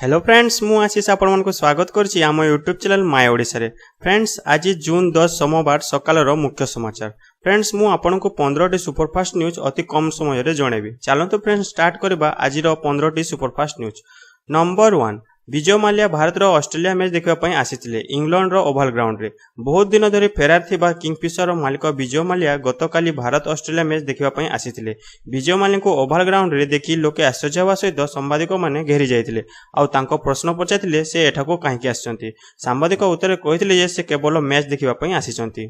Hello friends, ମୁଁ ଆଶିଷ ଆପଣମାନଙ୍କୁ ସ୍ୱାଗତ କରୁଛି ଆମ ୟୁଟ୍ୟୁବ୍ ଚ୍ୟାନେଲ୍ ମାଇ ଓଡ଼ିଶାରେ। ଫ୍ରେଣ୍ଡସ୍, ଆଜି ଜୁନ୍ 10 ସୋମବାର ସକାଳର ମୁଖ୍ୟ ସମାଚାର। ଫ୍ରେଣ୍ଡସ୍, ମୁଁ ଆପଣଙ୍କୁ 15ଟି ସୁପରଫାଷ୍ଟ ନ୍ୟୁଜ୍ ଅତି କମ୍ ସମୟରେ ଜଣାଇବି। ଚାଲନ୍ତୁ ଫ୍ରେଣ୍ଡସ୍, ଷ୍ଟାର୍ଟ କରିବା ଆଜିର 15ଟି superfast news. Number 1, Vijay Mallya ଭାରତର ଅଷ୍ଟ୍ରେଲିଆ ମ୍ୟାଚ୍ ଦେଖିବା ପାଇଁ ଆସିଥିଲେ ଇଂଲଣ୍ଡର ଓଭାଲ ଗ୍ରାଉଣ୍ଡରେ। ବହୁତ ଦିନ ଧରି ଫେରାର ଥିବା କିଙ୍ଗଫିଶରର ମାଲିକ ବିଜୟ ମାଲ୍ୟା ଗତକାଲି ଭାରତ ଅଷ୍ଟ୍ରେଲିଆ ମ୍ୟାଚ୍ ଦେଖିବା ପାଇଁ ଆସିଥିଲେ। ବିଜୟ ମାଲ୍ୟାଙ୍କୁ ଓଭାଲ ଗ୍ରାଉଣ୍ଡରେ ଦେଖି ଲୋକେ ଆଶ୍ଚର୍ଯ୍ୟ ହେବା ସହିତ ସାମ୍ବାଦିକମାନେ ଘେରି ଯାଇଥିଲେ ଆଉ ତାଙ୍କ ପ୍ରଶ୍ନ ପଚାରିଥିଲେ, ସେ ଏଠାକୁ କାହିଁକି ଆସିଛନ୍ତି। ସାମ୍ବାଦିକ ଉତ୍ତରରେ କହିଥିଲେ ଯେ ସେ କେବଳ ମ୍ୟାଚ୍ ଦେଖିବା ପାଇଁ ଆସିଛନ୍ତି।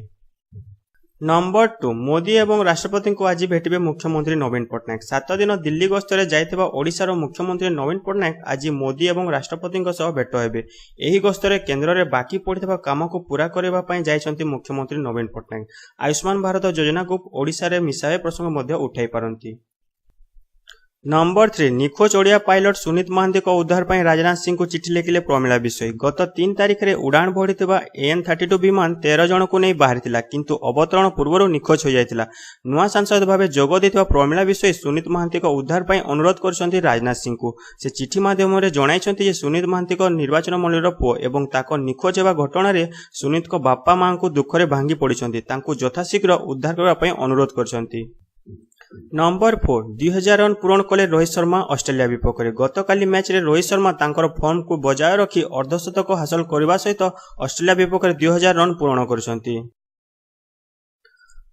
ନମ୍ବର 2, ମୋଦି ଏବଂ ରାଷ୍ଟ୍ରପତିଙ୍କୁ ଆଜି ଭେଟିବେ ମୁଖ୍ୟମନ୍ତ୍ରୀ ନବୀନ ପଟ୍ଟନାୟକ। 7 ଦିନ ଦିଲ୍ଲୀ ଗସ୍ତରେ ଯାଇଥିବା ଓଡ଼ିଶାର ମୁଖ୍ୟମନ୍ତ୍ରୀ ନବୀନ ପଟ୍ଟନାୟକ ଆଜି ମୋଦି ଏବଂ ରାଷ୍ଟ୍ରପତିଙ୍କ ସହ ଭେଟ ହେବେ। ଏହି ଗସ୍ତରେ କେନ୍ଦ୍ରରେ ବାକି ପଡ଼ିଥିବା କାମକୁ ପୂରା କରିବା ପାଇଁ ଯାଇଛନ୍ତି ମୁଖ୍ୟମନ୍ତ୍ରୀ ନବୀନ ପଟ୍ଟନାୟକ। ଆୟୁଷ୍ମାନ ଭାରତ ଯୋଜନାକୁ ଓଡ଼ିଶାରେ ମିଶାଇବା ପ୍ରସଙ୍ଗ ମଧ୍ୟ ଉଠାଇ ପାରନ୍ତି। ନମ୍ବର 3, ନିଖୋଜ ଓଡ଼ିଆ ପାଇଲଟ ସୁନୀତ ମହାନ୍ତିଙ୍କ ଉଦ୍ଧାର ପାଇଁ ରାଜନାଥ ସିଂଙ୍କୁ ଚିଠି ଲେଖିଲେ ପ୍ରମିଳା ବିଷୋୟୀ। ଗତ 3 ତାରିଖରେ ଉଡ଼ାଣ ଭରିଥିବା ଏଏନ୍ 32 ବିମାନ 13 ଜଣଙ୍କୁ ନେଇ ବାହାରିଥିଲା, କିନ୍ତୁ ଅବତରଣ ପୂର୍ବରୁ ନିଖୋଜ ହୋଇଯାଇଥିଲା। ନୂଆ ସାଂସଦ ଭାବେ ଯୋଗ ଦେଇଥିବା ପ୍ରମିଳା ବିଷୋୟୀ ସୁନୀତ ମହାନ୍ତିଙ୍କ ଉଦ୍ଧାର ପାଇଁ ଅନୁରୋଧ କରିଛନ୍ତି ରାଜନାଥ ସିଂଙ୍କୁ। ସେ ଚିଠି ମାଧ୍ୟମରେ ଜଣାଇଛନ୍ତି ଯେ ସୁନୀତ ମହାନ୍ତିଙ୍କ ନିର୍ବାଚନ ମଣ୍ଡଳୀର ପୁଅ ଏବଂ ତାଙ୍କ ନିଖୋଜ ହେବା ଘଟଣାରେ ସୁନୀତଙ୍କ ବାପା ମାଙ୍କୁ ଦୁଃଖରେ ଭାଙ୍ଗି ପଡ଼ିଛନ୍ତି। ତାଙ୍କୁ ଯଥାଶୀଘ୍ର ଉଦ୍ଧାର କରିବା ପାଇଁ ଅନୁରୋଧ କରିଛନ୍ତି। ନମ୍ବର 4, 2000 ରନ୍ ପୂରଣ କଲେ ରୋହିତ ଶର୍ମା ଅଷ୍ଟ୍ରେଲିଆ ବିପକ୍ଷରେ। ଗତକାଲି ମ୍ୟାଚ୍ରେ ରୋହିତ ଶର୍ମା ତାଙ୍କର ଫର୍ମକୁ ବଜାୟ ରଖି ଅର୍ଦ୍ଧଶତକ ହାସଲ କରିବା ସହିତ ଅଷ୍ଟ୍ରେଲିଆ ବିପକ୍ଷରେ 2000 ରନ୍ ପୂରଣ କରିଛନ୍ତି।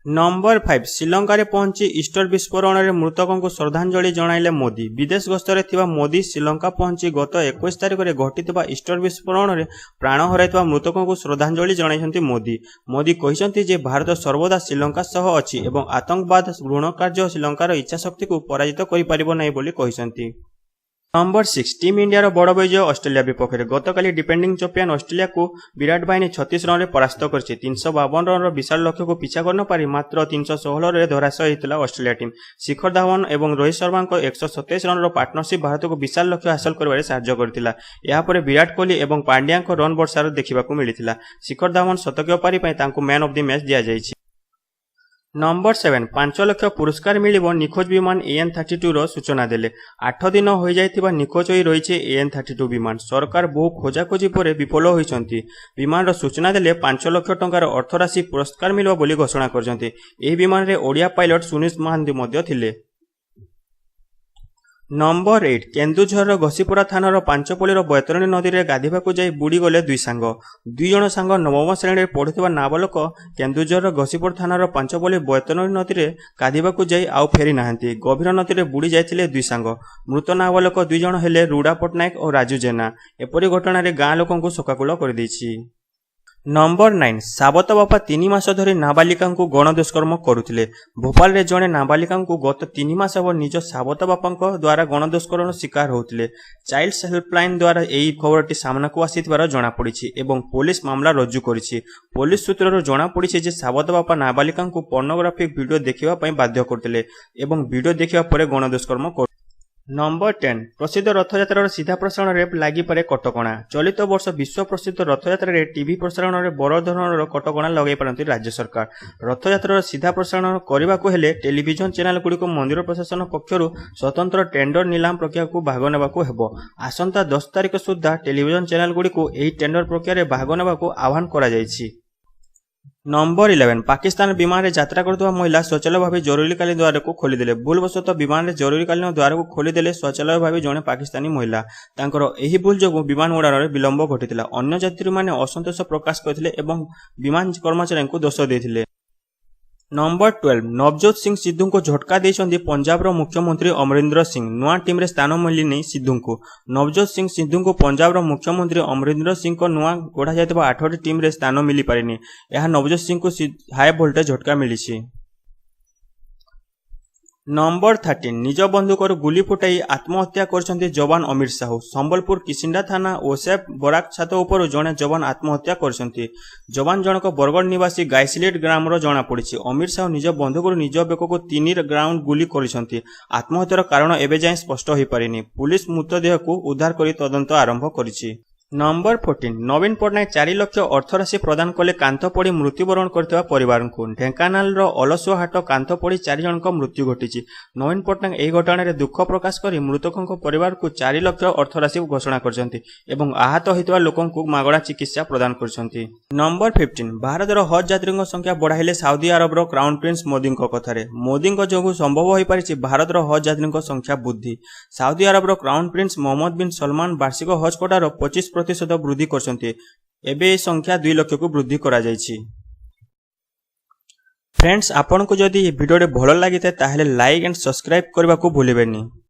ନମ୍ବର 5, ଶ୍ରୀଲଙ୍କାରେ ପହଞ୍ଚି ଇଷ୍ଟର ବିସ୍ଫୋରଣରେ ମୃତକଙ୍କୁ ଶ୍ରଦ୍ଧାଞ୍ଜଳି ଜଣାଇଲେ ମୋଦି। ବିଦେଶ ଗସ୍ତରେ ଥିବା ମୋଦି ଶ୍ରୀଲଙ୍କା ପହଞ୍ଚି ଗତ 21 ତାରିଖରେ ଘଟିଥିବା ଇଷ୍ଟର ବିସ୍ଫୋରଣରେ ପ୍ରାଣ ହରାଇଥିବା ମୃତକଙ୍କୁ ଶ୍ରଦ୍ଧାଞ୍ଜଳି ଜଣାଇଛନ୍ତି ମୋଦି। ମୋଦି କହିଛନ୍ତି ଯେ ଭାରତ ସର୍ବଦା ଶ୍ରୀଲଙ୍କା ସହ ଅଛି ଏବଂ ଆତଙ୍କବାଦ ଘୃଣ୍ୟ କାର୍ଯ୍ୟ ଶ୍ରୀଲଙ୍କାର ଇଚ୍ଛାଶକ୍ତିକୁ ପରାଜିତ କରିପାରିବ ନାହିଁ ବୋଲି କହିଛନ୍ତି। ନମ୍ବର 6, ଟିମ୍ ଇଣ୍ଡିଆର ବଡ଼ ବିଜୟ ଅଷ୍ଟ୍ରେଲିଆ ବିପକ୍ଷରେ। ଗତକାଲି ଡିଫେଣ୍ଡିଂ ଚାମ୍ପିୟନ ଅଷ୍ଟ୍ରେଲିଆକୁ ବିରାଟ ବାହିନୀ 36 ରନରେ ପରାସ୍ତ କରିଛି। 352 ରନର ବିଶାଳ ଲକ୍ଷ୍ୟକୁ ପିଛା କରିନପାରି ମାତ୍ର 316ରେ ଧରାଶୟ ହୋଇଥିଲା ଅଷ୍ଟ୍ରେଲିଆ ଟିମ୍। ଶିଖର ଧାୱନ ଏବଂ ରୋହିତ ଶର୍ମାଙ୍କ 127 ରନର ପାର୍ଟନରସିପ୍ ଭାରତକୁ ବିଶାଳ ଲକ୍ଷ୍ୟ ହାସଲ କରିବାରେ ସାହାଯ୍ୟ କରିଥିଲା। ଏହାପରେ ବିରାଟ କୋହଲି ଏବଂ ପାଣ୍ଡ୍ୟାଙ୍କ ରନ୍ ବର୍ଷାର ଦେଖିବାକୁ ମିଳିଥିଲା। ଶିଖର ଧାୱନ ଶତକୀୟ ପାରି ପାଇଁ ତାଙ୍କୁ ମ୍ୟାନ୍ ଅଫ୍ the match ଦିଆଯାଇଛି। ନମ୍ବର 7, 5 ଲକ୍ଷ ପୁରସ୍କାର ମିଳିବ ନିଖୋଜ ବିମାନ ଏଏନ୍ 32ର ସୂଚନା ଦେଲେ। 8 ଦିନ ହୋଇଯାଇଥିବା ନିଖୋଜ ହୋଇ ରହିଛି ଏଏନ୍ 32 ବିମାନ। ସରକାର ବହୁ ଖୋଜାଖୋଜି ପରେ ବିଫଳ ହୋଇଛନ୍ତି। ବିମାନର ସୂଚନା ଦେଲେ 5 ଲକ୍ଷ ଟଙ୍କାର ଅର୍ଥରାଶି ପୁରସ୍କାର ମିଳିବ ବୋଲି ଘୋଷଣା କରିଛନ୍ତି। ଏହି ବିମାନରେ ଓଡ଼ିଆ ପାଇଲଟ ସୁନୀତ ମହାନ୍ତି ମଧ୍ୟ ଥିଲେ। ନମ୍ବର 8, କେନ୍ଦୁଝରର ଘସିପୁରା ଥାନାର ପାଞ୍ଚପଲ୍ଲୀର ବୈତରଣୀ ନଦୀରେ ଗାଧୋଇବାକୁ ଯାଇ ବୁଡ଼ିଗଲେ ଦୁଇ ସାଙ୍ଗ। ଦୁଇ ଜଣ ସାଙ୍ଗ ନବମ ଶ୍ରେଣୀରେ ପଢୁଥିବା ନାବାଳକ କେନ୍ଦୁଝରର ଘସିପୁର ଥାନାର ପାଞ୍ଚପଲ୍ଲୀ ବୈତରଣୀ ନଦୀରେ ଗାଧୋଇବାକୁ ଯାଇ ଆଉ ଫେରି ନାହାନ୍ତି। ଗଭୀର ନଦୀରେ ବୁଡ଼ି ଯାଇଥିଲେ ଦୁଇ ସାଙ୍ଗ। ମୃତ ନାବାଳକ ଦୁଇ ଜଣ ହେଲେ ରୁଡ଼ା ପଟ୍ଟନାୟକ ଓ ରାଜୁ ଜେନା। ଏପରି ଘଟଣାରେ ଗାଁ ଲୋକଙ୍କୁ ଶୋକାକୁଳ କରିଦେଇଛି। ନମ୍ବର 9, ସାବତ ବାପା 3 ମାସ ଧରି ନାବାଳିକାଙ୍କୁ ଗଣଦୁଷ୍କର୍ମ କରୁଥିଲେ। ଭୋପାଳରେ ଜଣେ ନାବାଳିକାଙ୍କୁ ଗତ 3 ମାସ ହେବ ନିଜ ସାବତ ବାପାଙ୍କ ଦ୍ୱାରା ଗଣଦୁଷ୍କର୍ମର ଶିକାର ହେଉଥିଲେ। ଚାଇଲ୍ଡ ହେଲ୍ପଲାଇନ୍ ଦ୍ୱାରା ଏହି ଖବରଟି ସାମ୍ନାକୁ ଆସିଥିବାର ଜଣାପଡ଼ିଛି ଏବଂ ପୋଲିସ ମାମଲା ରୁଜୁ କରିଛି। ପୋଲିସ ସୂତ୍ରରୁ ଜଣାପଡ଼ିଛି ଯେ ସାବତ ବାପା ନାବାଳିକାଙ୍କୁ ପର୍ଣ୍ଣୋଗ୍ରାଫିକ୍ ଭିଡିଓ ଦେଖିବା ପାଇଁ ବାଧ୍ୟ କରୁଥିଲେ ଏବଂ ଭିଡିଓ ଦେଖିବା ପରେ ଗଣଦୁଷ୍କର୍ମ। ନମ୍ବର 10, ପ୍ରସିଦ୍ଧ ରଥଯାତ୍ରାର ସିଧା ପ୍ରସାରଣରେ ଲାଗିପାରେ କଟକଣା। ଚଳିତ ବର୍ଷ ବିଶ୍ୱ ପ୍ରସିଦ୍ଧ ରଥଯାତ୍ରାରେ ଟିଭି ପ୍ରସାରଣରେ ବଡ଼ ଧରଣର କଟକଣା ଲଗାଇ ପାରନ୍ତି ରାଜ୍ୟ ସରକାର। ରଥଯାତ୍ରାର ସିଧା ପ୍ରସାରଣ କରିବାକୁ ହେଲେ ଟେଲିଭିଜନ ଚ୍ୟାନେଲଗୁଡ଼ିକୁ ମନ୍ଦିର ପ୍ରଶାସନ ପକ୍ଷରୁ ସ୍ୱତନ୍ତ୍ର ଟେଣ୍ଡର ନିଲାମ ପ୍ରକ୍ରିୟାକୁ ଭାଗ ନେବାକୁ ହେବ। ଆସନ୍ତା 10 ତାରିଖ ସୁଦ୍ଧା ଟେଲିଭିଜନ ଚ୍ୟାନେଲଗୁଡ଼ିକୁ ଏହି ଟେଣ୍ଡର ପ୍ରକ୍ରିୟାରେ ଭାଗ ନେବାକୁ ଆହ୍ୱାନ କରାଯାଇଛି। ନମ୍ବର 11, ପାକିସ୍ତାନ ବିମାନରେ ଯାତ୍ରା କରୁଥିବା ମହିଳା ଶୌଚାଳୟ ଭାବି ଜରୁରୀକାଳୀନ ଦ୍ୱାରକୁ ଖୋଲିଦେଲେ। ଭୁଲବଶତଃ ବିମାନରେ ଜରୁରୀକାଳୀନ ଦ୍ୱାରକୁ ଖୋଲିଦେଲେ ଶୌଚାଳୟ ଭାବି ଜଣେ ପାକିସ୍ତାନୀ ମହିଳା। ତାଙ୍କର ଏହି ଭୁଲ ଯୋଗୁଁ ବିମାନ ଉଡ଼ାଣରେ ବିଳମ୍ବ ଘଟିଥିଲା। ଅନ୍ୟ ଯାତ୍ରୀମାନେ ଅସନ୍ତୋଷ ପ୍ରକାଶ କରିଥିଲେ ଏବଂ ବିମାନ କର୍ମଚାରୀଙ୍କୁ ଦୋଷ ଦେଇଥିଲେ। ନମ୍ବର 12, ନବଜୋତ ସିଂ ସିଦ୍ଧୁଙ୍କୁ ଝଟକା ଦେଇଛନ୍ତି ପଞ୍ଜାବର ମୁଖ୍ୟମନ୍ତ୍ରୀ ଅମରିନ୍ଦର ସିଂ। ନୂଆ ଟିମ୍ରେ ସ୍ଥାନ ମିଳିନି ସିଦ୍ଧୁଙ୍କୁ। ନବଜୋତ ସିଂ ସିଦ୍ଧୁଙ୍କୁ ପଞ୍ଜାବର ମୁଖ୍ୟମନ୍ତ୍ରୀ ଅମରିନ୍ଦର ସିଂଙ୍କ ନୂଆ ଗଢ଼ାଯାଇଥିବା ଆଠଟି ଟିମ୍ରେ ସ୍ଥାନ ମିଳିପାରିନି। ଏହା ନବଜୋତ ସିଂଙ୍କୁ ହାଇ ଭୋଲ୍ଟେଜ ଝଟକା ମିଳିଛି। ନମ୍ବର 13, ନିଜ ବନ୍ଧୁକରୁ ଗୁଳି ଫୁଟାଇ ଆତ୍ମହତ୍ୟା କରିଛନ୍ତି ଯବାନ ଅମୀର ସାହୁ। ସମ୍ବଲପୁର କିସିଣ୍ଡା ଥାନା ଓସେଫ ବରାକ ଛାତ ଉପରୁ ଜଣେ ଯବାନ ଆତ୍ମହତ୍ୟା କରିଛନ୍ତି। ଯବାନ ଜଣକ ବରଗଡ଼ ନିବାସୀ ଗାଇସିଲେଟ ଗ୍ରାମର ଜଣାପଡ଼ିଛି। ଅମୀର ସାହୁ ନିଜ ବନ୍ଧୁକରୁ ନିଜ ବେକକୁ ତିନି ରାଉଣ୍ଡ ଗୁଳି କରିଛନ୍ତି। ଆତ୍ମହତ୍ୟାର କାରଣ ଏବେ ଯାଏଁ ସ୍ପଷ୍ଟ ହୋଇପାରିନି। ପୁଲିସ ମୃତଦେହକୁ ଉଦ୍ଧାର କରି ତଦନ୍ତ ଆରମ୍ଭ କରିଛି। ନମ୍ବର 14, ନବୀନ ପଟ୍ଟନାୟକ 4 ଲକ୍ଷ ଅର୍ଥରାଶି ପ୍ରଦାନ କଲେ କାନ୍ଥ ପଡ଼ି ମୃତ୍ୟୁବରଣ କରିଥିବା ପରିବାରଙ୍କୁ। ଢେଙ୍କାନାଳର ଅଲସୁଆହାଟ କାନ୍ଥ ପଡ଼ି ଚାରି ଜଣଙ୍କ ମୃତ୍ୟୁ ଘଟିଛି। ନବୀନ ପଟ୍ଟନାୟକ ଏହି ଘଟଣାରେ ଦୁଃଖ ପ୍ରକାଶ କରି ମୃତକଙ୍କ ପରିବାରକୁ 4 ଲକ୍ଷ ଅର୍ଥରାଶି ଘୋଷଣା କରିଛନ୍ତି ଏବଂ ଆହତ ହୋଇଥିବା ଲୋକଙ୍କୁ ମାଗଣା ଚିକିତ୍ସା ପ୍ରଦାନ କରିଛନ୍ତି। ନମ୍ବର 15, ଭାରତର ହଜ୍ ଯାତ୍ରୀଙ୍କ ସଂଖ୍ୟା ବଢ଼ାଇଲେ ସାଉଦି ଆରବର କ୍ରାଉନ୍ ପ୍ରିନ୍ସ ମୋଦିଙ୍କ କଥାରେ। ମୋଦିଙ୍କ ଯୋଗୁଁ ସମ୍ଭବ ହୋଇପାରିଛି ଭାରତର ହଜ୍ ଯାତ୍ରୀଙ୍କ ସଂଖ୍ୟା ବୃଦ୍ଧି। ସାଉଦି ଆରବର crown prince Mohammed bin Salman ବାର୍ଷିକ ହଜ୍ କୋଟାର 25% ବୃଦ୍ଧି କରିଛନ୍ତି। ଏବେ ଏହି ସଂଖ୍ୟା 2 ଲକ୍ଷକୁ ବୃଦ୍ଧି କରାଯାଇଛି। ଫ୍ରେଣ୍ଡସ୍, ଆପଣଙ୍କୁ ଯଦି ଏହି ଭିଡ଼ିଓଟି ଭଲ ଲାଗିଥାଏ, ତାହେଲେ ଲାଇକ୍ ଆଣ୍ଡ ସବସ୍କ୍ରାଇବ୍ କରିବାକୁ ଭୁଲିବେନି।